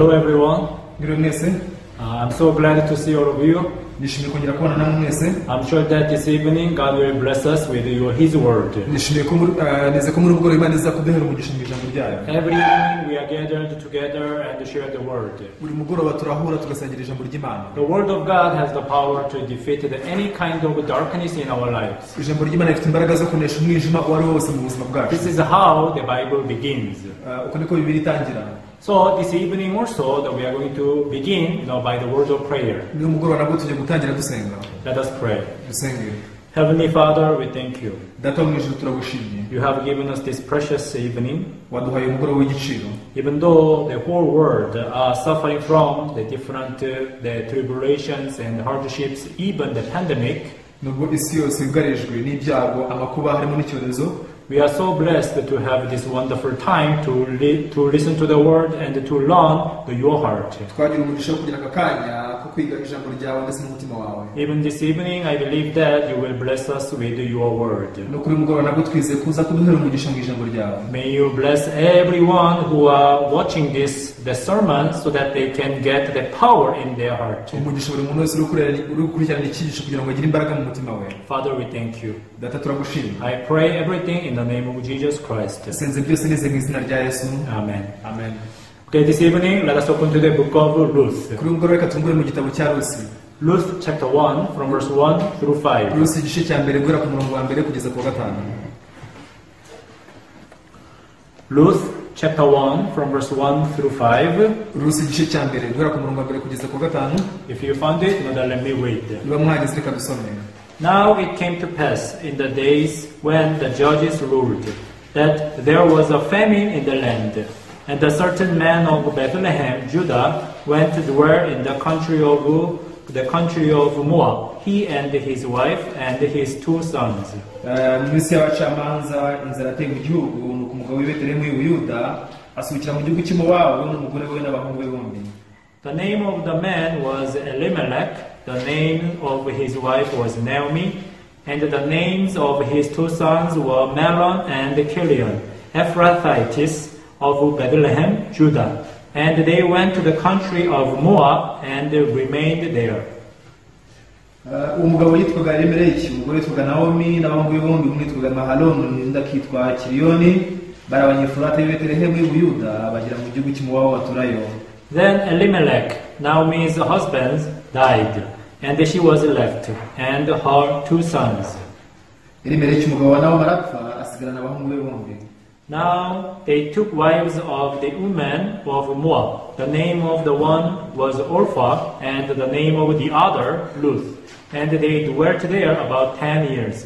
Hello everyone. Mwiriwe mwese. I'm so glad to see all of you. Nishimiye kongera kubana namwe mwese. I'm sure that this evening God will bless us with His word. Nishimiye ko neze ko muri mugoroba Imana iza kuduhera umugisha mu ijambo ryayo. Every evening we are gathered together and share the word. Buri mugoroba turahura tugasangira ijambo ry'Imana. The word of God has the power to defeat any kind of darkness in our lives. Ijambo ry'Imana rifite imbaraga zo kunesha umwijima uwo ari wo wose mu buzima bwacu. This is how the Bible begins. Uko niko Bibiliya itangira. So this evening also that we are going to begin by the word of prayer. Let us pray. Heavenly Father, we thank you. You have given us this precious evening. Even though the whole world are suffering from the different the tribulations and hardships, even the pandemic, we are so blessed to have this wonderful time to listen to the word and to learn your heart. Even this evening, I believe that you will bless us with your word. May you bless everyone who are watching the sermon so that they can get the power in their heart. Father, we thank you. I pray everything in the name of Jesus Christ. Amen. Amen. Okay, this evening, let us open to the book of Ruth. Ruth chapter 1, from verse 1 through 5. Ruth chapter 1, from verse 1 through 5. If you found it, let me read. Now it came to pass in the days when the judges ruled, that there was a famine in the land, and a certain man of Bethlehem, Judah, went to dwell in the country of Moab, he and his wife and his two sons. The name of the man was Elimelech, the name of his wife was Naomi, and the names of his two sons were Mahlon and Chilion, Ephrathites of Bethlehem, Judah. And they went to the country of Moab and remained there. Umugabo yitwaga Elimeleki, umugore yitwaga Naomi, n'abahungu be bombi, umwe yitwaga Mahaloni, undi akitwa Kiliyoni, bari Abanyefurata b'i Betelehemu y'i Buyuda, bagera mu gihugu cy'i Mowabu baturayo. Then Elimelech, Naomi's husband, died, and she was left, and her two sons. Elimeleki umugabo wa Naomi arapfa, asigarana abahungu be bombi. Now they took wives of the women of Moab. The name of the one was Orpah, and the name of the other Ruth. And they dwelt there about 10 years.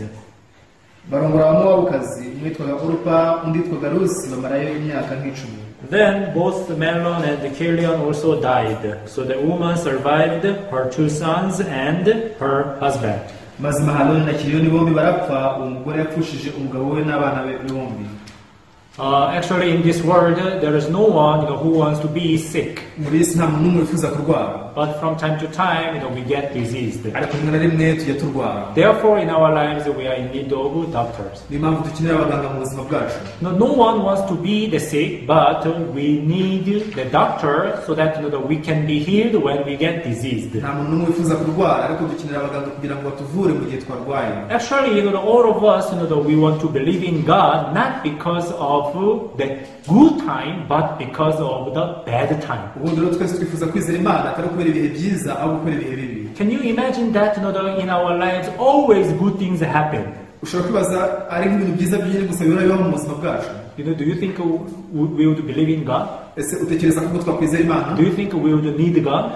Barongora Abamowabukazi, umwe yitwaga Orupa, undi yitwaga Rusi, bamarayo imyaka nk'icumi. Then both Mahlon and Chilion also died. So the woman survived her two sons and her husband. Maze Mahaloni na Kiliyoni bombi barapfa, uwo mugore yapfushije umugabo we n'abana be bombi. Actually, in this world, there is no one who wants to be sick. But from time to time, we get diseased. Therefore, in our lives, we are in need of doctors. No one wants to be the sick, but we need the doctor so that we can be healed when we get diseased. Actually, all of us, we want to believe in God not because of the good time, but because of the bad time. Can you imagine that in our lives always good things happen? Do you think we would believe in God? Do you think we would need God?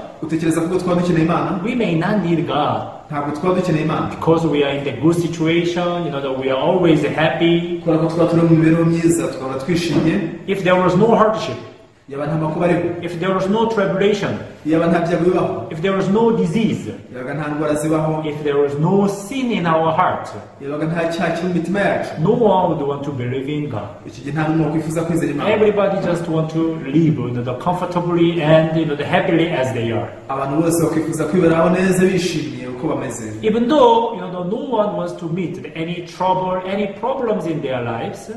We may not need God. Because we are in the good situation, that we are always happy. If there was no hardship, if there was no tribulation, if there was no disease, if there was no sin in our heart, no one would want to believe in God. Everybody just want to live comfortably and happily as they are. Even though no one wants to meet any trouble, any problems in their lives,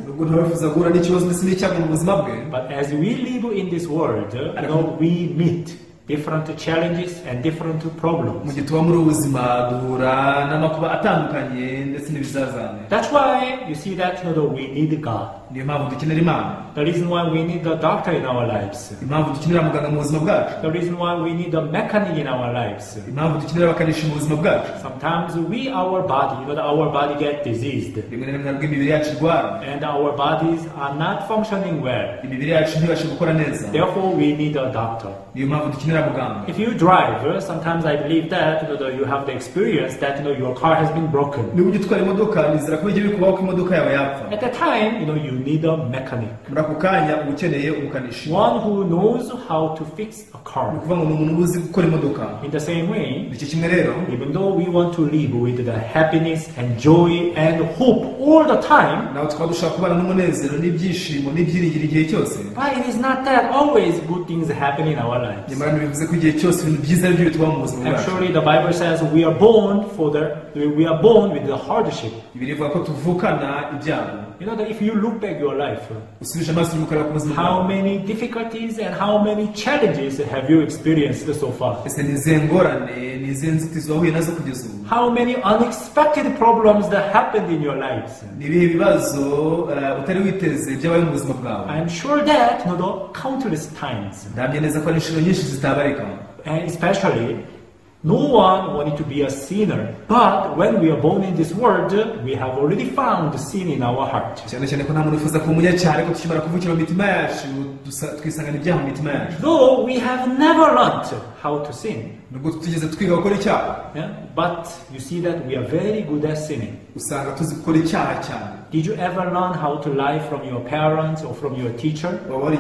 but as we live in in this world, we meet different challenges and different problems. Mu gihe tuba muri ubu buzima duhura n'amakuba atandukanye ndetse n'ibizazane. That's why you see that we need God. Niyo mpamvu dukenera Imana. The reason why we need the doctor in our lives. Impamvu dukenera muganga mu buzima bwacu. The reason why we need a mechanic in our lives. Impamvu dukenera abakanishi mu buzima bwacu. Sometimes our body, our body get diseased. Rimwe na rimwe nabwo imibiri yacu irwara. And our bodies are not functioning well. Imibiri yacu ntibashe gukora neza. Therefore we need a doctor. Niyo mpamvu dukenera muganga. If you drive, sometimes I believe that you have the experience that your car has been broken. Niba ujya utwara imodoka nizera ko bijya bikubaho ko imodoka yawe yapfa. At that time, you need a mechanic. Muri ako kanya uba ukeneye umukanishi. One who knows how to fix a car. Ni ukuvuga ngo ni umuntu uzi gukora imodoka. In the same way, nicyo kimwe rero, even though we want to live with the happiness and joy and hope all the time, nawe tukaba dushaka kubana n'umunezero n'ibyishimo n'ibyiringiro igihe cyose. But it is not that always good things happen in our lives. Nyamara ntibivuze ko igihe cyose ibintu byiza ari byo bitubaho mu buzima bwacu. Actually, the Bible says we are born with the hardship. Bibiliya ivuga ko tuvukana ibyago. That if you look back your life, how many difficulties and how many challenges have you experienced so far? How many unexpected problems that happened in your lives? I'm sure that countless times. And especially, no one wanted to be a sinner, but when we are born in this world, we have already found sin in our heart. Though we have never learned how to sin, yeah, but you see that we are very good at sinning. Did you ever learn how to lie from your parents or from your teacher? I'm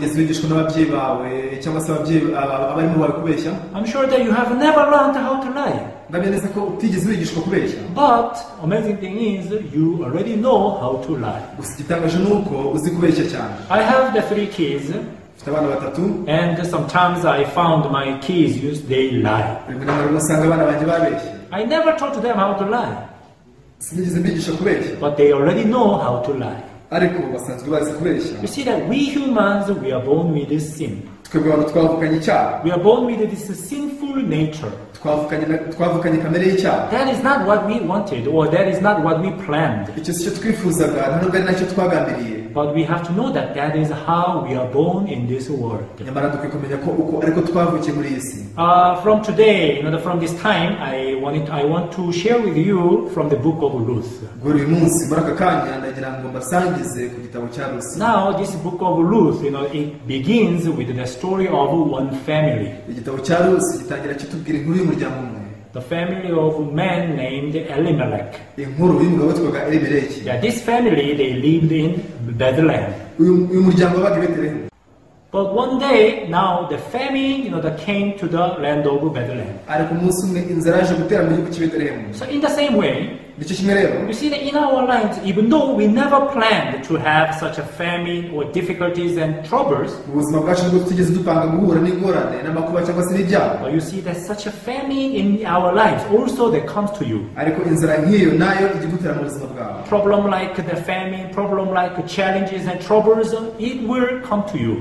sure that you have never learned how to lie. But amazing thing is, you already know how to lie. I have the 3 kids. And sometimes I found my kids, they lie. I never taught them how to lie. But they already know how to lie. You see that we humans, we are born with this sin. We are born with this sinful nature. That is not what we wanted, or that is not what we planned. But we have to know that that is how we are born in this world. From today, from this time, I want to share with you from the book of Ruth. Now, this book of Ruth, it begins with the story of one family. The family of a man named Elimelech. Yeah, this family, they lived in Bethlehem. But one day, now the famine, that came to the land of Bethlehem. So in the same way, you see that in our lives, even though we never planned to have such a famine or difficulties and troubles, but you see that such a famine in our lives also that comes to you. Problem like the famine, problem like challenges and troubles, it will come to you.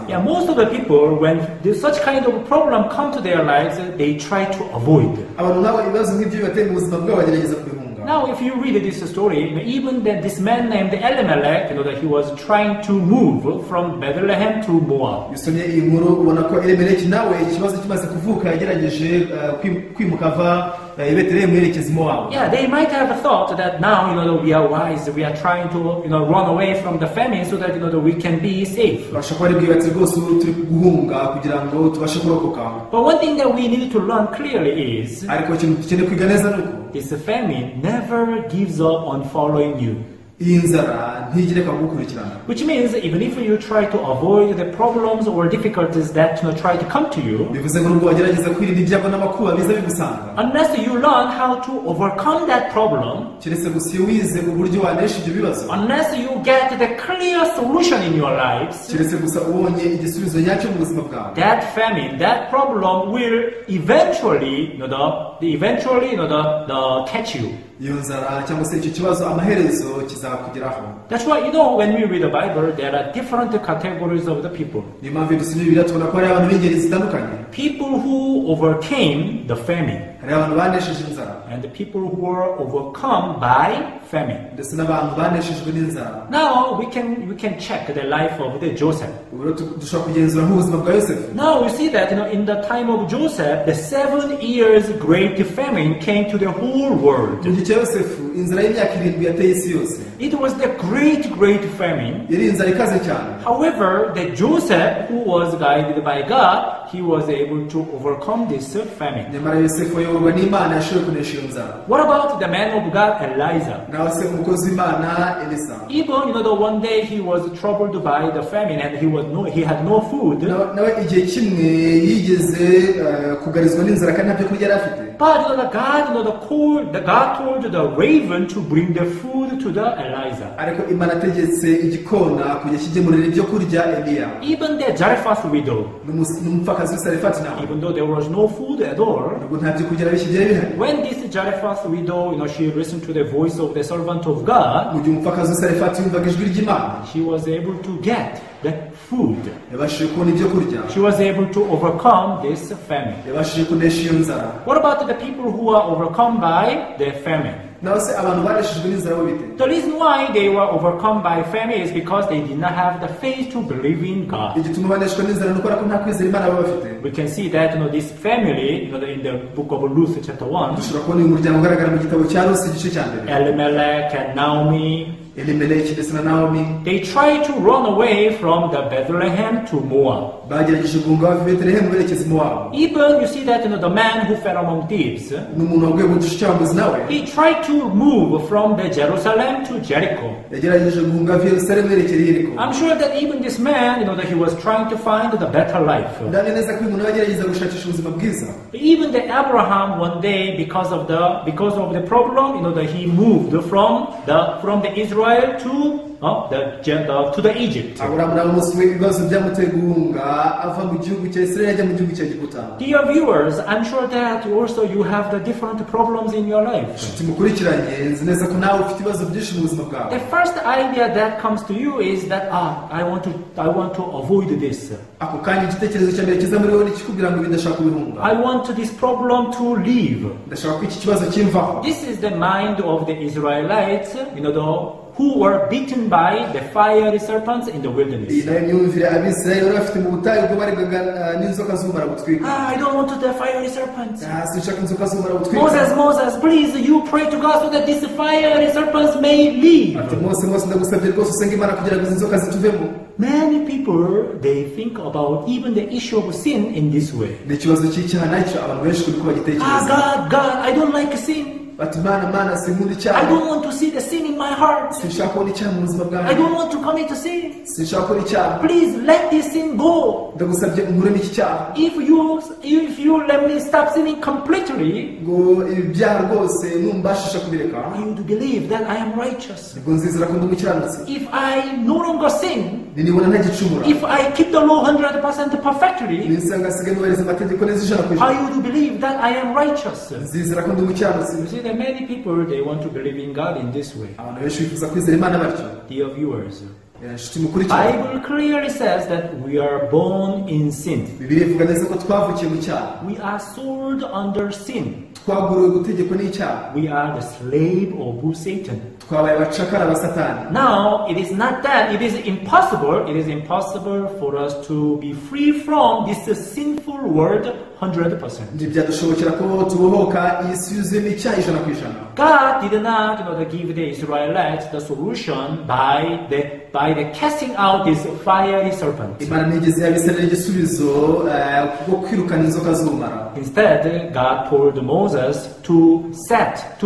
Yeah, most of the people, when such kind of problem come to their lives, they try to avoid. Now, if you read this story, even that this man named Elimelech, that he was trying to move from Bethlehem to Moab. Yeah, they might have thought that now, we are wise, we are trying to, run away from the famine so that, we can be safe. But one thing that we need to learn clearly is, this famine never gives up on following you. Which means even if you try to avoid the problems or difficulties that try to come to you, unless you learn how to overcome that problem, unless you get the clear solution in your lives, that famine, that problem will eventually, catch you. Iyo nzara cyangwa se icyo kibazo amaherezo kizakugeraho. That's why, you know, when we read the Bible, there are different categories of the people. Niyo mpamvu iyo dusomye Bibiliya tubona ko hari abantu b'ingeri zitandukanye. People who overcame the famine. Hari abantu banesheje inzara. And the people who were overcome by famine. Ndetse n'abantu baneshejwe n'inzara. Now we can check the life of the Joseph. Ubu rero dushobora kugenzura nk'ubuzima bwa Yosefu. Now we see that in the time of Joseph, the 7 years great famine came to the whole world. Mu gihe cya Yosefu inzara y'imyaka 7 yateye isi yose. It was the great, great famine. Yari inzara ikaze cyane. However, the Joseph, who was guided by God, he was able to overcome this famine. Nyamara Yosefu ayoborwa n'Imana yashoboye kunesha iyo nzara. What about the man of God, Elijah? Naho se umukozi w'Imana Elisa? Even the one day he was troubled by the famine and he had no food. Nawe igihe kimwe yigeze kugarizwa n'inzara kandi nta byo kurya yari afite. But the God, the call, the God told the raven to bring the food to the Elijah. Ariko Imana ategetse igikona kujya kigemurira ibyo kurya Eliya. Even the Zarephath widow, N'umupfakazi w'i Sarefati nawe, even though there was no food at all, nubwo nta byo kurya byari bihari, when this Zarephath widow, she listened to the voice of the servant of God, mu gihe umupfakazi w'i Sarefati yumvaga ijwi ry'Imana, she was able to get the food. Yabashije kubona ibyo kurya. She was able to overcome this famine. Yabashije kunesha iyo nzara. What about the people who are overcome by the famine? Naho se abantu baneshejwe n'inzara bo bite? The reason why they were overcome by famine is because they did not have the faith to believe in God. Igituma baneshwa n'inzara ni ukubera ko nta kwizera Imana baba bafite. We can see that this family, in the book of Ruth chapter 1, Dushobora kubona uyu muryango ugaragara mu gitabo cya Rusi igice cya mbere. Elimelech and Naomi, Elimeleki ndetse na Nawomi, they tried to run away from the Bethlehem to Moab. Bagerageje guhunga bava i Betelehemu berekeza i Mowabu. Even you see that the man who fell among thieves, Ni umuntu waguye mu gicu cy'abambuzi nawe, he tried to move from the Jerusalem to Jericho. Yagerageje guhunga ava i Yerusalemu yerekera i Yeriko. I'm sure that even this man, that he was trying to find the better life. Ndahamya neza ko uyu muntu yagerageza gushakisha ubuzima bwiza. Even the Abraham one day, because of the problem, that he moved from the Israel to the Egypt. Aburahamu nawe umunsi umwe ibibazo byamuteye guhunga ava mu gihugu cya Israel ajya mu gihugu cya Egiputa. Dear viewers, I'm sure that also you have the different problems in your life. Nshuti mukurikiranye, nzi neza ko nawe ufite ibibazo byinshi mu buzima bwawe. The first idea that comes to you is that, ah, I want to avoid this. Ako kanya igitekerezo cya mbere kiza muri wowe ni ikikubwira ngo ibi ndashaka kubihunga. I want this problem to leave. Ndashaka ko iki kibazo kimvaho. This is the mind of the Israelites, who were bitten by the fiery serpents in the Iyi wilderness. Nayo myumvire Abisirayeli bari bafite mu butayu ubwo baribwaga n'inzoka z'ubumara butwika. Ah, I don't want the fiery serpents. Ah, sinshaka inzoka z'ubumara butwika. Moses, Moses, please, you pray to God so that these fiery serpents may leave. Ati Mose, Mose, ndagusabye rwose usenge Imana kugira ngo izi nzoka zituvemo. Many people, they think about even the issue of sin in this way. Ni ikibazo cy'icyaha nacyo abantu benshi kuri ko Ah, bagitekereza. God, God, I don't like sin. Bati Mana, Mana, sinkunda I icyaha. don't want to see the sin in my heart. Sinshaka kubona icyaha mu buzima I bwanjye. don't want to commit a sin. Sinshaka gukora icyaha. Please let this sin go. Ndagusabye unkuremo iki cyaha. If you let me stop sinning completely, Ngo ibi byaha rwose numbashisha kubireka, I would believe that I am righteous. Nibwo nzizera ko ndi umukiranutsi. If I no longer sin, Ninibona ntagicumura, if I keep the law 100% perfectly, ninsanga nsigaye nubahiriza amategeko neza 100%, I would believe that I am righteous. Nzizera ko ndi umukiranutsi. You see that many people, they want to believe in God in this way. Abantu benshi bifuza kwizera Imana batyo. Dear viewers, Inshuti mukurikiranye, Bible clearly says that we are born in sin. Bibiliya ivuga neza ko twavukiye mu cyaha. We are sold under sin. Twaguriwe gutegekwa n'icyaha. We are the slave of Satan. Twabaye abacakara ba Satani. Now, it is not that it is impossible. It is impossible for us to be free from this sinful world 100%. Ntibyadushobokera ko tubohoka iyi si yuzuyemo icyaha 100%. God did not give the Israelites the solution by the casting out this fiery serpent. Imana ntigeze y'Abisirayeli igisubizo kubwo kwirukana inzoka z'ubumara. Instead, God told Moses to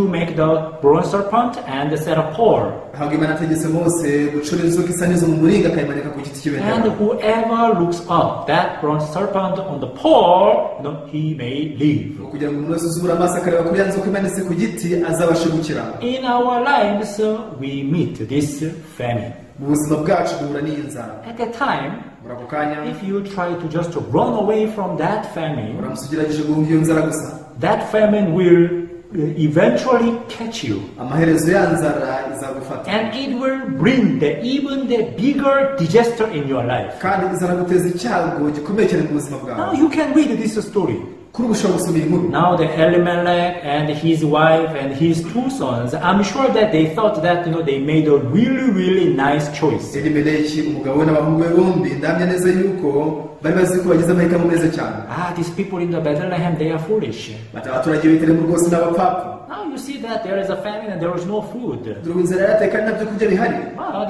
make the bronze serpent and set a pole. Ahubwo Imana ategetse Mose gucura inzoka isa n'izo mu muringa akayimanika ku giti cy'ibendera. And whoever looks up that bronze serpent on the pole, he may live. Kugira ngo umuntu wese uzubura amaso akareba kuri ya nzoka imanitse ku giti azabashe gukira. In our lives, we meet this famine. Mu buzima bwacu duhura n'iyi nzara. At that time, Muri ako kanya, if you try to just run away from that famine, uramutse ugerageje guhunga iyo nzara gusa, that famine will eventually catch you. Amaherezo ya nzara izagufata. And it will bring even the bigger disaster in your life. Kandi izanaguteza icyago gikomeye cyane mu buzima bwawe. Now you can read this story. Kuri ubu ushobora gusoma iyi nkuru. Now the Elimelech and his wife and his two sons, I'm sure that they thought that they made a really, really nice choice. Elimeleki umugabo we n'abahungu be bombi ndamya neza yuko bari bazi ko bagize amahitamo meza cyane. These people in the Bethlehem, they are foolish. Bati abaturage b'i Betelehemu rwose ni abapfapfa. Now you see that there is a famine and there is no food. Dore inzara yarateye kandi nta byo kurya bihari. But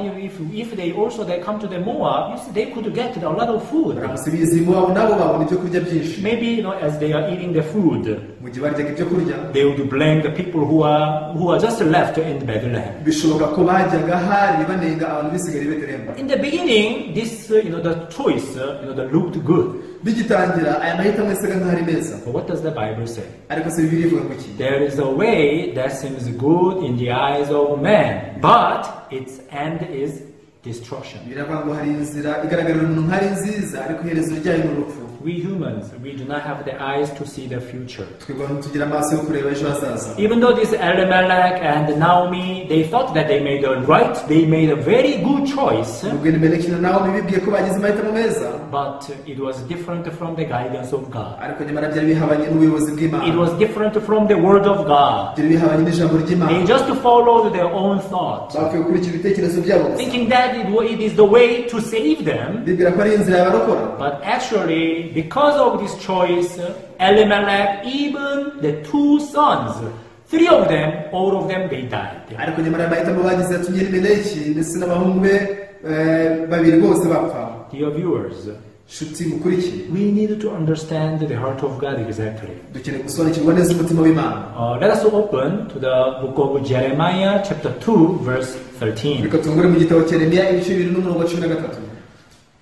if they also they come to the Moab, you see, they could get a lot of food. Baramutse bizi Mowabu nabo babona ibyo kurya byinshi. Maybe as they are eating the food, mu gihe baryaga ibyo kurya, they would blame the people who are just left in Bethlehem. Bishoboka ko bajyaga hari banenga abantu bisigaye i Betelehemu. In the beginning, this the choice that looked good. Bigitangira aya mahitamo yasaga nk'aho ari meza. But what does the Bible say? Ariko se Bibiliya ivuga ngo iki? There is a way that seems good in the eyes of man, but its end is destruction. Biravuga ngo hari inzira igaragarira umuntu nk'ari nziza, ariko iherezo ryayo ni urupfu. We humans, we do not have the eyes to see the future. Twebwe ntitugira amaso yo kureba ejo hazaza. Even though this Elimelech and Naomi, they thought that they made a right, they made a very good choice. Nubwo Elimeleki na Naomi bibwiye ko bagize amahitamo meza, but it was different from the guidance of God. Ariko nyamara byari bihabanye n'ubuyobozi bw'Imana. It was different from the word of God. Byari bihabanye n'ijambo ry'Imana. They just followed their own thought, Bapfuye gukurikira ibitekerezo byabo gusa. thinking that it is the way to save them. Bibwira ko ari inzira yabarokora. But actually, because of this choice, Elimelech, even the two sons, three of them, all of them, they died. Ariko nyamara amahitamo bagize yatumye Elimeleki ndetse n'abahungu be babiri bose bapfa. Dear viewers, Nshuti mukurikiye, we need to understand the heart of God exactly. dukeneye gusobanukirwa neza umutima w'Imana. Let us open to the book of Jeremiah chapter 2 verse 13. Reka tungure mu gitabo cya Yeremiya ibice bibiri n'umurongo wa 13.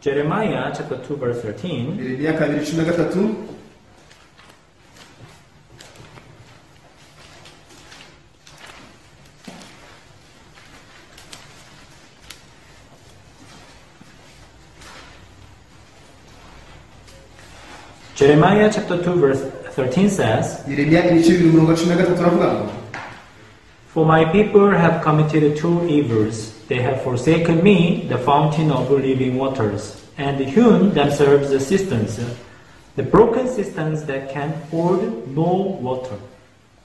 Jeremiah chapter 2 verse 13. Yeremiya 2:13. Jeremiah chapter 2 verse 13 says, Yeremiya ibice bibiri umurongo wa 13 aravuga ngo, For my people have committed two evils. They have forsaken me, the fountain of living waters, and hewn themselves cisterns, the broken cisterns that can hold no water.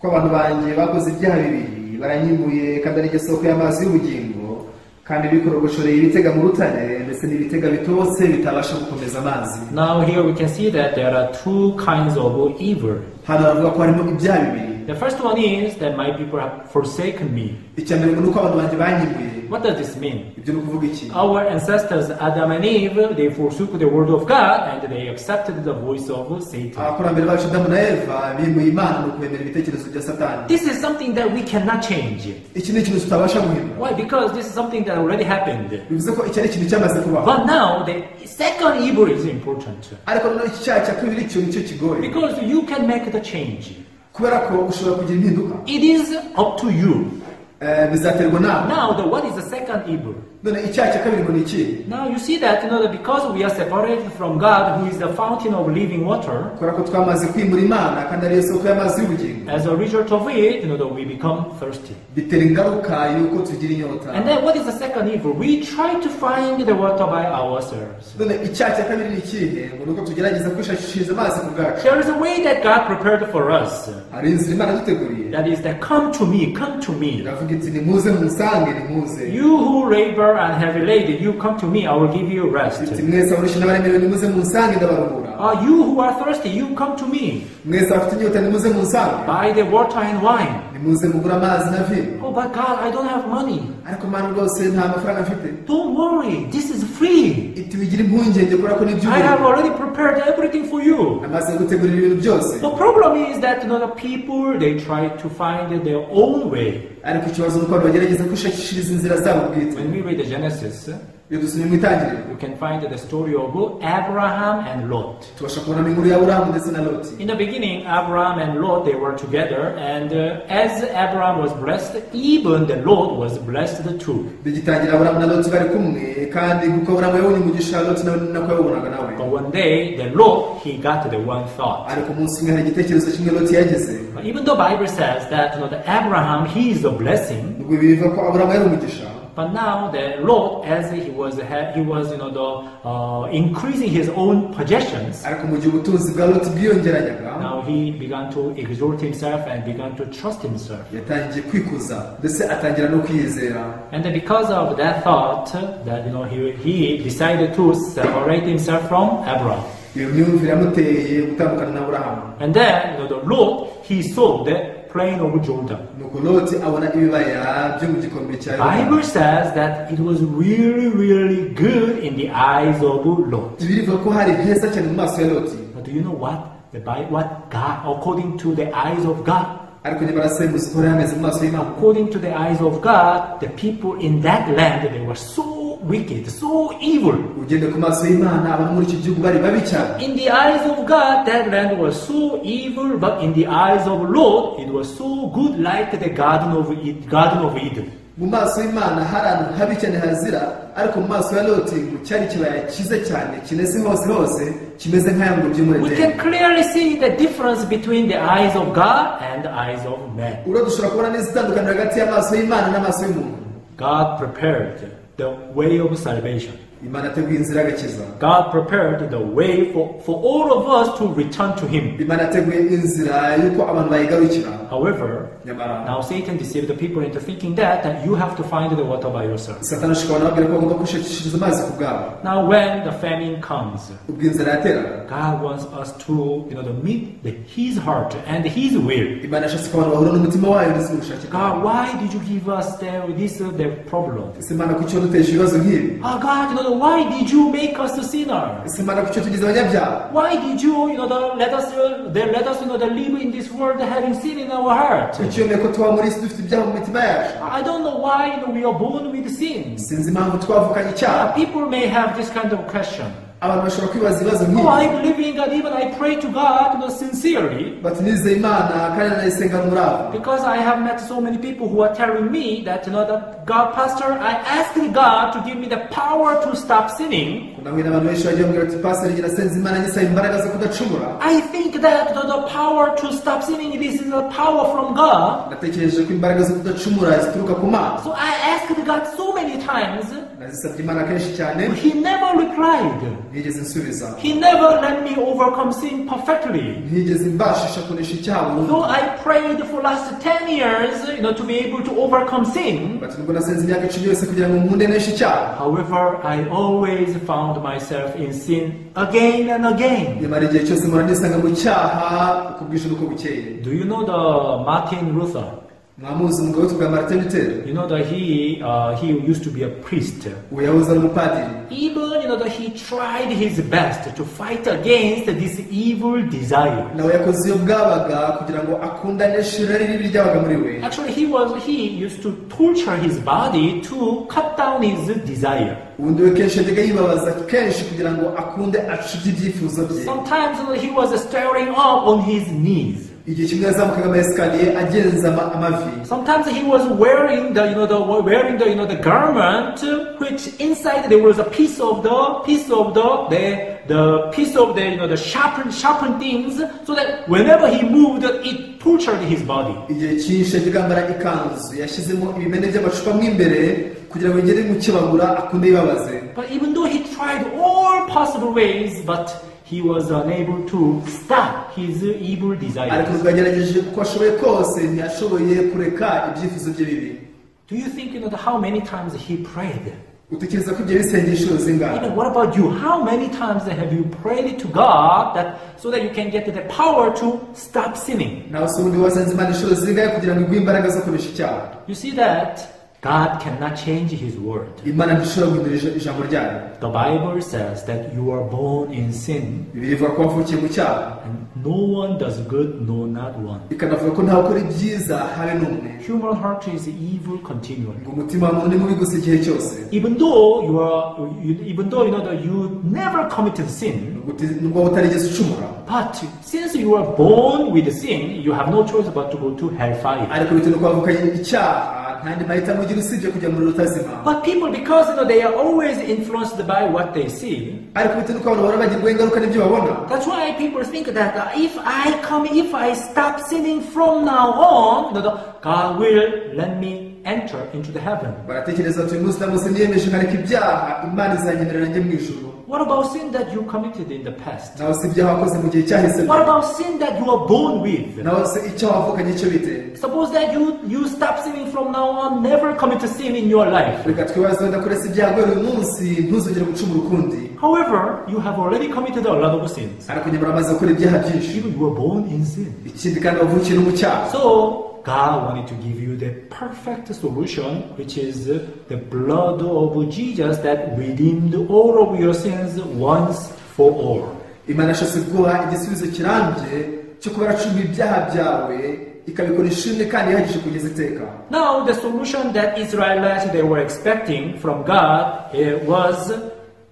Ko abantu banjye bakoze ibyaha bibiri, baranyimbuye kandi ari isoko y'amazi y'ubugingo, kandi bikorogoshoreye ibitega mu rutare ndetse n'ibitega bitose bitabasha gukomeza amazi. Now here we can see that there are two kinds of evil. Hano baravuga ko harimo ibyaha bibiri. The first one is that my people have forsaken me. Icya mbere ni uko abantu banjye banyimbuye. What does this mean? Ibyo ni ukuvuga iki? Our ancestors Adam and Eve, they forsook the word of God and they accepted the voice of Satan. Abakurambere bacu Adamu na Eva bimuye Imana mu kwemera ibitekerezo bya Satani. This is something that we cannot change. Iki ni ikintu tutabasha guhindura. Why? Because this is something that already happened. Bivuze ko iki ari ikintu cyamaze kubaho. But now the second evil is important. Ariko noneho iki cyaha cya kabiri cyo nicyo kigoye. Because you can make the change. Kubera ko ushobora kugira impinduka. It is up to you. Bizaterwa nawe. Now, what is the second evil? None icyaha cya kabiri ngo ni iki? Now you see that that because we are separated from God, who is the fountain of living water. Kubera ko twamaze kwimura Imana kandi ari isoko y'amazi y'ubugingo. As a result of it, that we become thirsty. Bitera ingaruka yuko tugira inyota. And then what is the second evil? We try to find the water by ourselves. None icyaha cya kabiri ni ikihe? Ngo nuko tugerageza kwishakishiriza amazi ku bwacu. There is a way that God prepared for us. Hari inzira Imana yaduteguriye. That is that come to me, come to me. Iravuga iti nimuze munsange, nimuze. You who labor and heavy laden, you come to me, I will give you rest. Iti mwese abarushye n'abaremerewe nimuze munsange ndabaruhura. You who are thirsty, you come to me. Mwese abafite inyota nimuze munsange. Buy the water and wine. Nimuze mugure amazi na vino. Oh, but God, I don't have money. Ariko Mana rwose nta mafaranga mfite. Don't worry, this is free. Iti wigira impungenge kubera ko ni iby'ubuntu. I have already prepared everything for you. Namaze gutegurira ibintu byose. The problem is that the people, they try to find their own way. Ariko ikibazo nuko abantu bagerageza kwishakishiriza inzira zabo bwite. When we read the Genesis, Iyo dusomye mu Itangiriro, you can find the story of Abraham and Lot. Tubasha kubonamo inkuru ya Aburahamu ndetse na Loti. In the beginning, Abraham and Lot, they were together, and as Abraham was blessed, even the Lot was blessed too. Bigitangira Aburahamu na Loti bari kumwe, kandi kuko Aburahamu yabonye umugisha, Loti nawe ni nako yawubonaga nawe. But one day, the Lot, he got the one thought. Ariko umunsi umwe hari igitekerezo kimwe Loti yagize. But even though Bible says that the Abraham, he is a blessing, Ubwo biva ko Aburahamu yari umugisha, but now the Lot, as he was increasing his own possessions, ariko mu gihe ubutunzi bwa Loti bwiyongeranyaga, now he began to exalt himself and began to trust himself. Yatangiye kwikuza ndetse atangira no kwiyizera. And then because of that thought, that he decided to separate himself from Abraham. Iyo myumvire yamuteye gutandukana na Aburahamu. And then the Lot, he saw the plain of Jordan. Nuko Loti abona ibibaya byo mu gikombe cya Yorodani. Bible says that it was really, really good in the eyes of Lot. Bibiliya ivuga ko hari heza cyane mu maso ya Loti. But do you know what the Bible, what God, according to the eyes of God? Ariko nyamara se muzi ko hari hameze mu maso y'Imana? According to the eyes of God, the people in that land, they were so wicked, so evil. Ugende ku maso y'Imana, abantu muri icyo gihugu bari babi cyane. In the eyes of God, that land was so evil, but in the eyes of Lot, it was so good, like the Garden of Eden. Mu maso y'Imana hari ahantu habi cyane hazira, ariko mu maso ya Loti ngo cyari ikibaya cyiza cyane kinese hose hose, kimeze nk'aya ngobyi yo muri We Edeni. can clearly see the difference between the eyes of God and the eyes of man. Uro dushobora kubona neza itandukaniro hagati y'amaso y'Imana n'amaso y'umuntu. God prepared the way of salvation. Imana yateguye inzira y'agakiza. God prepared the way for all of us to return to Him. Imana yateguye inzira y'uko abantu bayigarukira. However, Nyamara, now Satan deceived the people into thinking that you have to find the water by yourself. Satani ashuka abantu ababwira ko bagomba kwishakishiriza amazi ku bwabo. Now when the famine comes, Ubwo inzara yateraga, God wants us to, to meet His heart and His will. Imana yashatse ko abantu bahura n'umutima wayo ndetse n'ubushake bwayo. God, why did you give us the problem? Ese Imana kuki waduteje ibibazo nk'ibi? Oh God, why did you make us a sinner? Ese Imana kuki watugize abanyabyaha? Why did you, let us, live in this world having sin in our heart? Kuki wemeye ko tuba muri isi dufite ibyaha mu mitima yacu? I don't know why we are born with sins. Sinzi impamvu twavukanye icyaha. People may have this kind of question. Abantu bashobora kwibaza ibibazo nk'ibi. Oh, I believe in God, even I pray to God sincerely. Bati nizeye Imana kandi nanayisenga n'umurava. Because I have met so many people who are telling me that that God, Pastor, I asked God to give me the power to stop sinning. Nahuye n'abantu benshi bagiye bambwira bati, Pastor, njye nasenze Imana nyisaba imbaraga zo kudacumura. I think that the power to stop sinning, this is a power from God. Natekereje ko imbaraga zo kudacumura zituruka ku Mana. So I asked God so many times. Nazisabye Imana kenshi cyane. He never replied. Ntiyigeze nsubiza. He never let me overcome sin perfectly. Ntiyigeze mbashisha kunesha icyaha burundu. Though I prayed for last 10 years, to be able to overcome sin. Bati nubwo nasenze imyaka 10 yose kugira ngo nkunde neshe icyaha. However, I always found myself in sin again and again. Nyamara igihe cyose mpora nisanga mu cyaha uko bwije n'uko bukeye. Do you know the Martin Luther? Mwamuzi umugabo witwaga Martin Luther? You know that he used to be a priest. Uwo yahoze ari umupadiri. Even that he tried his best to fight against this evil desire. Nawe yakoze iyo bwabaga kugira ngo akundane irari ribi ryabaga muri we. Actually, he used to torture his body to cut down his desire. Ubundi we kenshi yajyaga yibabaza kenshi kugira ngo akunde acubye ibyifuzo bye. Sometimes he was staring up on his knees. Igihe kimwe yazamukaga ama esikariye agenza amavi. Sometimes he was wearing the the garment which inside there was a piece of the sharpened things, so that whenever he moved it tortured his body. Igihe cyinshi yajyaga yambara ikanzu yashyizemo ibimene by'amacupa mo imbere kugira ngo igere mu kibabura akunde yibabaze. But even though he tried all possible ways, but he was unable to stop his evil desires. Ariko nubwo yagerageje uko ashoboye kose ntiyashoboye kureka ibyifuzo bye bibi. Do you think how many times he prayed? Utekereza ko ibyo bisengesho zingana? Even what about you? How many times have you prayed to God that so that you can get the power to stop sinning? Nawe se ubundi wasenze Imana inshuro zingahe kugira ngo iguhe imbaraga zo kunesha icyaha? You see that God cannot change His word. Imana ntishobora guhindura ijambo ryayo. The Bible says that you are born in sin. Bibiliya ivuga ko wavukiye mu cyaha. And no one does good, no, not one. Ikanavuga ko ntawe ukora ibyiza habe n'umwe. Human heart is evil continually. Ngo umutima w'umuntu ni mubi gusa igihe cyose. Even though you know that you never committed sin, Nubwo waba utarigeze ucumura, but since you are born with sin, you have no choice but to go to hellfire. Ariko bitewe n'uko wavukanye icyaha, nta yandi mahitamo ugira usibye kujya mu rutazima. But people, because they are always influenced by what they see. Ariko bitewe n'uko abantu bahora bagirwaho ingaruka n'ibyo babona. That's why people think that if I stop sinning from now on, God will let me enter into the heaven. Baratekereza bati uyu munsi ndamutse niyemeje nkareka ibyaha, Imana izanyemerera njye mu ijuru. What about sin that you committed in the past? Nawe se ibyaha wakoze mu gihe cyahise? What about sin that you are born with? Nawe se icyo wavukanye cyo bite? Suppose that you stop sinning from now on, never commit a sin in your life. Reka twibaze wenda kuretse ibyaha guhera uyu munsi ntuzongere gucumura ukundi. However, you have already committed a lot of sins. Ariko nyamara umaze gukora ibyaha byinshi. Even you were born in sin. Ikindi kandi wavukiye no mu cyaha. So God wanted to give you the perfect solution, which is the blood of Jesus that redeemed all of your sins once for all. Imana yashatse kuguha igisubizo kirambye cyo kuba yaracunguye ibyaha byawe ikabikora ishimwe kandi ihagije kugeza iteka. Now the solution that Israelites they were expecting from God was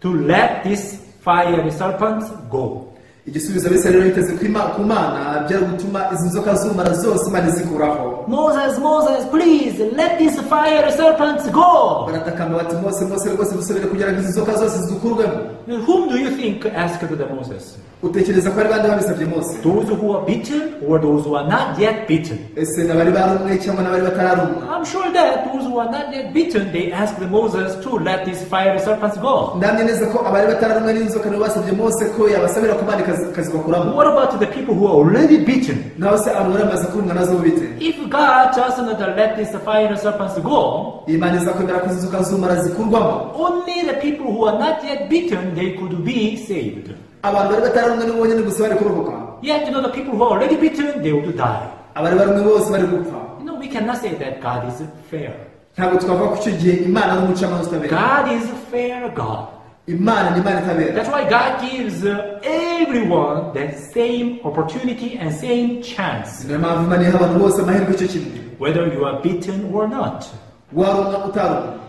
to let this fiery serpent go. Igisubizo Abisirayeli biteze ku Mana byari gutuma izi nzoka z'ubumara zose Imana izikuraho. Moses, Moses, please let these fiery serpents go. Baratakamba bati Mose, Mose rwose dusabire kugira ngo izi nzoka zose zidukurwemo. Whom do you think asked the Moses? Utekereza ko ari bande babisabye Mose? Those who are bitten or those who are not yet bitten? Ese n'abari barumwe cyangwa n'abari batararumwa? I'm sure that those who are not yet bitten, they asked Moses to let these fiery serpents go. Ndamye neza ko abari batararumwe n'inzoka nibo basabye Mose ko yabasabira ku Mana ikazibakuramo. What about the people who are already bitten? Naho se abantu bari bamaze kurumwa nazo bite? If God does not let these fiery serpents go, Imana izakwemera ko izi nzoka z'ubumara zikurwamo. Only the people who are not yet bitten, they could be saved. Abantu bari batararumwe nibo bonyine gusa bari kurokoka. Yet, the people who are already bitten, they would die. Abari barumwe bose bari gupfa. We cannot say that God is fair. Ntabwo twavuga ko icyo gihe Imana ari umucamanza utabera. God is fair God. Imana ni Imana itabera. That's why God gives everyone the same opportunity and same chance. Niyo mpamvu Imana iha abantu bose amahirwe icyo kimwe. Whether you are bitten or not. Warumwa utarumwa.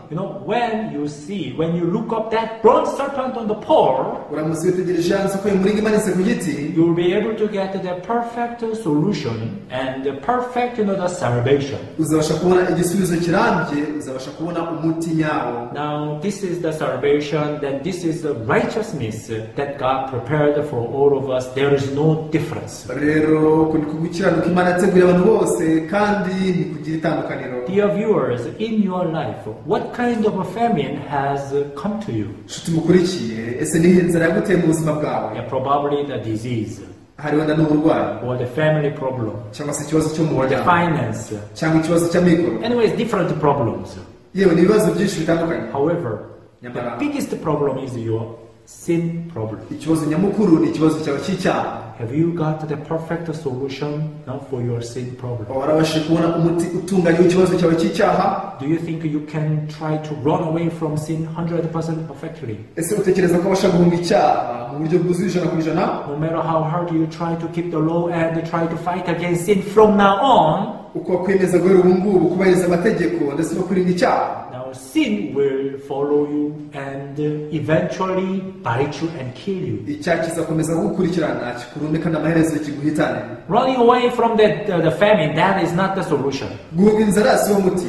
When you look up that bronze serpent on the pole, uramutse witegereje ya nzoka y'umuringa imanitse ku giti, you will be able to get the perfect solution and the perfect, the salvation. Uzabasha kubona igisubizo kirambye, uzabasha kubona umuti nyawo. Now this is the salvation, then this is the righteousness that God prepared for all of us. There is no difference. Rero uku ni gukiranuka Imana yateguriye abantu bose kandi ntikugira itandukaniro. Dear viewers, in your life, what kind of a famine has come to you? Nshuti mukurikiye, ese ni inzara yaguteye mu buzima bwawe? Yeah, probably the disease. Hari wenda n'uburwayi. Or the family problem. Cyangwa se ikibazo cyo mu Or the muryango. finance. Cyangwa ikibazo cy'amikoro. Anyways, different problems. Yewe ni ibibazo byinshi bitandukanye. However, the Nyamara, biggest problem is your sin problem. Ikibazo nyamukuru ni ikibazo cyawe cy'icyaha. Have you got the perfect solution now for your sin problem? Warabashije kubona umuti utunganye w'ikibazo cyawe cy'icyaha? Do you think you can try to run away from sin 100% perfectly? Ese utekereza ko wabasha guhunga icyaha mu buryo bwuzuye 100%? No matter how hard you try to keep the law and try to fight against sin from now on, uko wakwemeza guhera ubu ngubu kubahiriza amategeko ndetse no kwirinda icyaha, now sin will follow you and eventually bite you and kill you. Icyaha kizakomeza kugukurikirana kikurume kandi amaherezo kiguhitane. Running away from the famine, that is not the solution. Guhunga inzara si wo muti.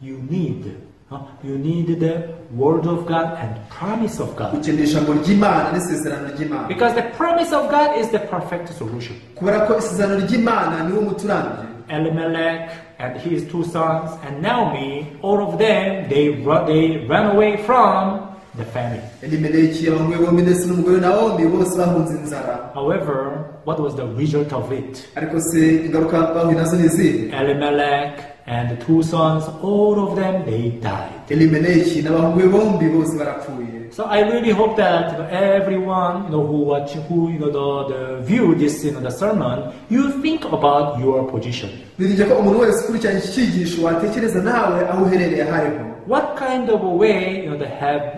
You need the word of God and promise of God. Ukeneye ijambo ry'Imana n'isezerano ry'Imana. Because the promise of God is the perfect solution. Kubera ko isezerano ry'Imana niwo muti urambye. Elimelech and his two sons and Naomi, all of them, they ran away from the famine. Elimeleki, abahungu be bombi ndetse n'umugore Naomi bose bahunze inzara. However, what was the result of it? Ariko se ingaruka bahuye nazo ni izihe? Elimelech and the two sons, all of them, they died. Elimeleki n'abahungu be bombi bose barapfuye. So I really hope that everyone who watch, who the view this the sermon, you think about your position. Niringiye ko umuntu wese ukurikiranye iki cyigisho watekereza nawe aho uherereye aho ariho. What kind of a way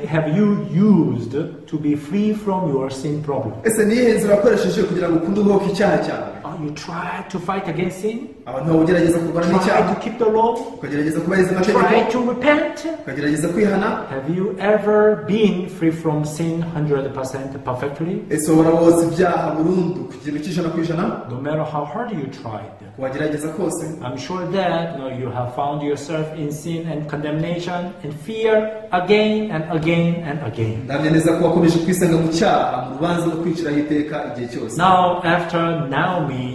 have you used to be free from your sin problem? Ese ni iyihe nzira wakoresheje kugira ngo ukunde ubohoke icyaha cyawe? You try to fight against sin? Abantu ugerageza kurwana n'icyaha? Try to keep the law? Ukagerageza kubahiriza amategeko? Try to repent? Ukagerageza kwihana? Have you ever been free from sin 100% perfectly? Ese waba wose ibyaha burundu ku kigero cy'100%? No matter how hard you tried, wagerageza kose, I'm sure that you have found yourself in sin and condemnation and fear again and again and again. Ndahamya neza ko wakomeje kwisanga mu cyaha, mu rubanza no kwiciraho iteka igihe cyose. Now after Naomi,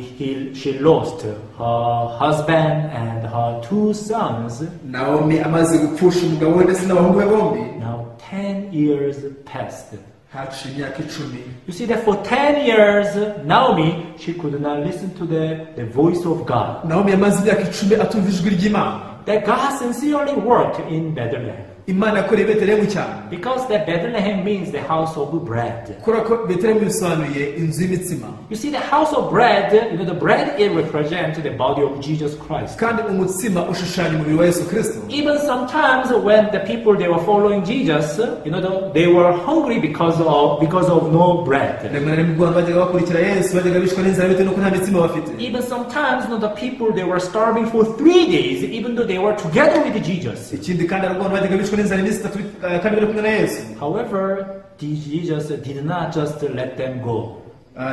she lost her husband and her two sons. Naomi amaze gupfusha umugabo we ndetse n'abahungu be bombi. Now 10 years passed. Haciye imyaka 10. You see that for 10 years, Naomi, she could not listen to the voice of God. Naomi yamaze imyaka 10 atumva ijwi ry'Imana. That God sincerely worked in Bethlehem. Imana yakoreye Betelehemu cyane. Because that Bethlehem means the house of bread. Kubera ko Betelehemu bisobanuye inzu y'imitsima. You see, the house of bread, the bread, it represents the body of Jesus Christ. Kandi umutsima ushushanya umubiri wa Yesu Kristo. Even sometimes when the people they were following Jesus, they were hungry because of no bread. Rimwe na rimwe abantu bajyaga bakurikira Yesu bajyaga bishwa n'inzara bitewe n'uko nta mitsima bafite. Even sometimes the people they were starving for 3 days, even though they were together with Jesus. Ikindi kandi abantu bajyaga bishwa n'inzara iminsi 3 kandi bari kumwe na Yesu. However, Jesus did not just let them go.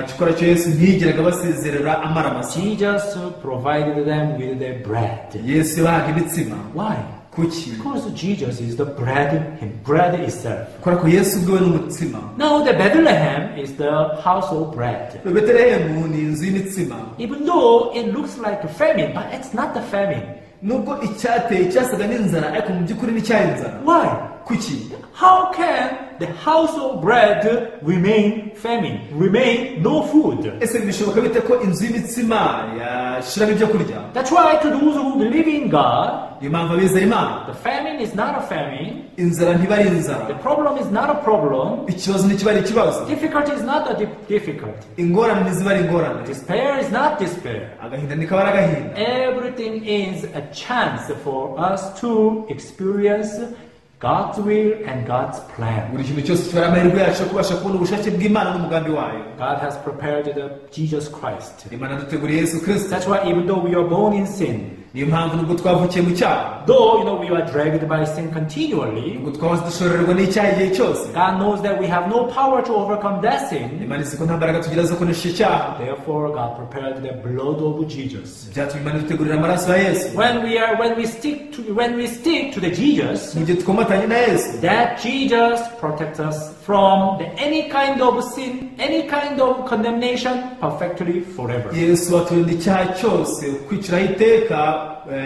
Cyakora cyo Yesu ntiyigeraga basezerera amaramasa. Jesus provided them with the bread. Yesu yabahaga imitsima. Why? Kuki? Because Jesus is the bread, him, bread itself. Kubera ko Yesu ubwe ni umutsima. Now the Bethlehem is the house of bread. Betelehemu ni inzu y'imitsima. Even though it looks like a famine, but it's not the famine. Nubwo icyateye cyasaga n'inzara, ariko mu by'ukuri nticyari inzara. Why? Kuki? How can the house of bread remain famine, remain no food? Ese bishoboka bite ko inzu y'imitsima yashiramo ibyo kurya? That's why to those who believe in God, niyo mpamvu abizera Imana, the famine is not a famine. Inzara ntiba ari inzara. The problem is not a problem. Ikibazo ntikiba ari ikibazo. Difficulty is not a difficulty. Ingorane ntiziba ari ingorane. Despair is not despair. Agahinda ntikaba ari agahinda. Everything is a chance for us to experience God's will and God's plan. Buri kintu cyose kiba ari amahirwe yacu yo kubasha kubona ubushake bw'Imana n'umugambi wayo. God has prepared the Jesus Christ. Imana duteguriye Yesu Kristo. That's why even though we are born in sin, niyo mpamvu nubwo twavukiye mu cyaha, though we are dragged by sin continually, nubwo twahoze dushorerwa n'icyaha igihe cyose, God knows that we have no power to overcome that sin. Imana izi ko nta mbaraga tugira zo kunesha icyaha. Therefore, God prepared the blood of Jesus. Byatumye Imana idutegurira amaraso ya Yesu. When we stick to the Jesus, mu gihe twomatanye na Yesu, that Jesus protects us from any kind of sin, any kind of condemnation, perfectly forever. Yesu aturinda icyaha cyose, kwiciraho iteka.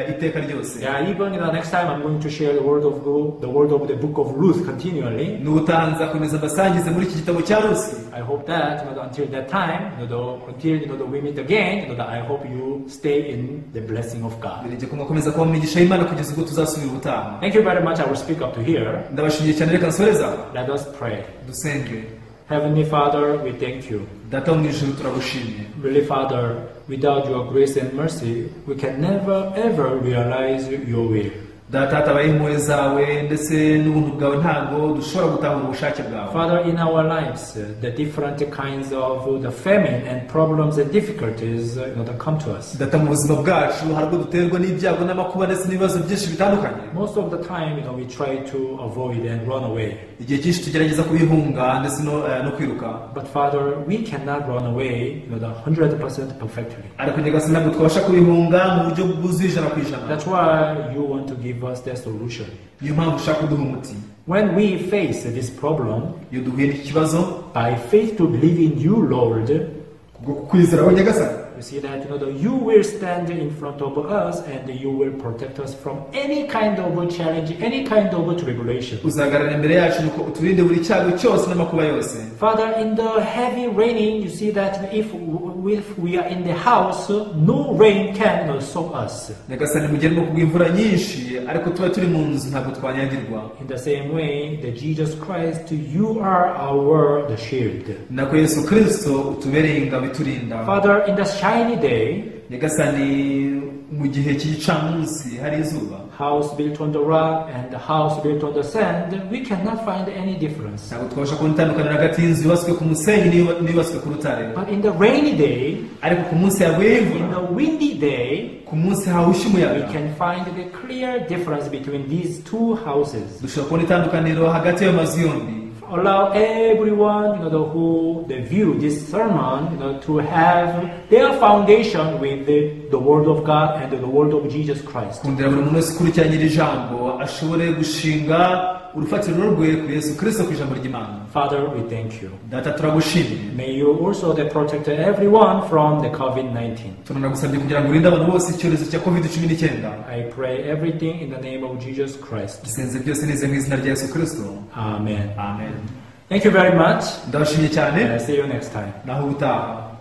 Iteka ryose. Yeah, even next time I'm going to share the word of God, the word of the book of Ruth continually. N'ubutaha nzakomeza mbasangize muri iki gitabo cya Rusi. I hope that until that time, until we meet again, I hope you stay in the blessing of God. Niringiye ko mwakomeza kuba mu migisha y'Imana kugeza ubwo tuzasubira ubutaha. Thank you very much. I will speak up to here. Ndabashimiye cyane, reka nsoreze. Let us pray. Dusenge. Heavenly Father, we thank you. Data wo mu ijuru turagushimiye. Really, Father, without your grace and mercy, we can never ever realize your will. Data, hatabaye impuhwe zawe ndetse n'ubuntu bwawe ntabwo dushobora gutahura ubushake bwawe. Father, in our lives, the different kinds of the famine and problems and difficulties that come to us. Data, mu buzima bwacu hari ubwo duterwa n'ibyago n'amakuba ndetse n'ibibazo byinshi bitandukanye. Most of the time, we try to avoid and run away. Igihe cyinshi tugerageza kubihunga ndetse no kwiruka. But Father, we cannot run away, the 100% perfectly. Ariko Nyagasani ntabwo twabasha kubihunga mu buryo bwuzuye 100%. That's why you want to give us the solution. Niyo mpamvu ushaka kuduha umuti. When we face this problem, iyo duhuye n'iki kibazo, by faith to believe in you, Lord, kubwo kwizera wowe Nyagasani, You see that you will stand in front of us and you will protect us from any kind of challenge, any kind of tribulation. Uzahagarara imbere yacu nuko uturinde buri cyago cyose n'amakuba yose. Father, in the heavy raining, you see that if we are in the house, no rain can soak us. Nyagasani mu gihe harimo kugwa imvura nyinshi ariko tuba turi mu nzu ntabwo twanyagirwa. In the same way, that Jesus Christ, you are our the shield. Nako Yesu Kristo utubereye ingabo iturinda. Father, in the shiny day, Nyagasani mu gihe cy'igicamunsi hari izuba, house built on the rock and the house built on the sand, we cannot find any difference. Ntabwo twabasha kubona itandukaniro hagati y'inzu yubatswe ku musenyi n'iyubatswe ku rutare. But in the rainy day, ariko ku munsi yaguye imvura, in the windy day, ku munsi hahushye umuyaga, we can find the clear difference between these two houses. Dushobora kubona itandukaniro hagati y'ayo mazu yombi. Allow everyone, who they view this sermon, to have their foundation with the Word of God and the Word of Jesus Christ. Kundira buri muntu wese ukurikiranye iri jambo ashobore gushinga urufatiro rwe kuri Yesu Kristo ku ijambo ry'Imana. Father, we thank you. Data turagushimiye. May you also protect everyone from the COVID-19. Turanagusabye kugira ngo urinde abantu bose icyorezo cya COVID-19. I pray everything in the name of Jesus Christ. Dusenze byose neze mu izina rya Yesu Kristo. Amen. Amen. Thank you very much. Ndabashimiye cyane. See you next time. Naho ubutaha.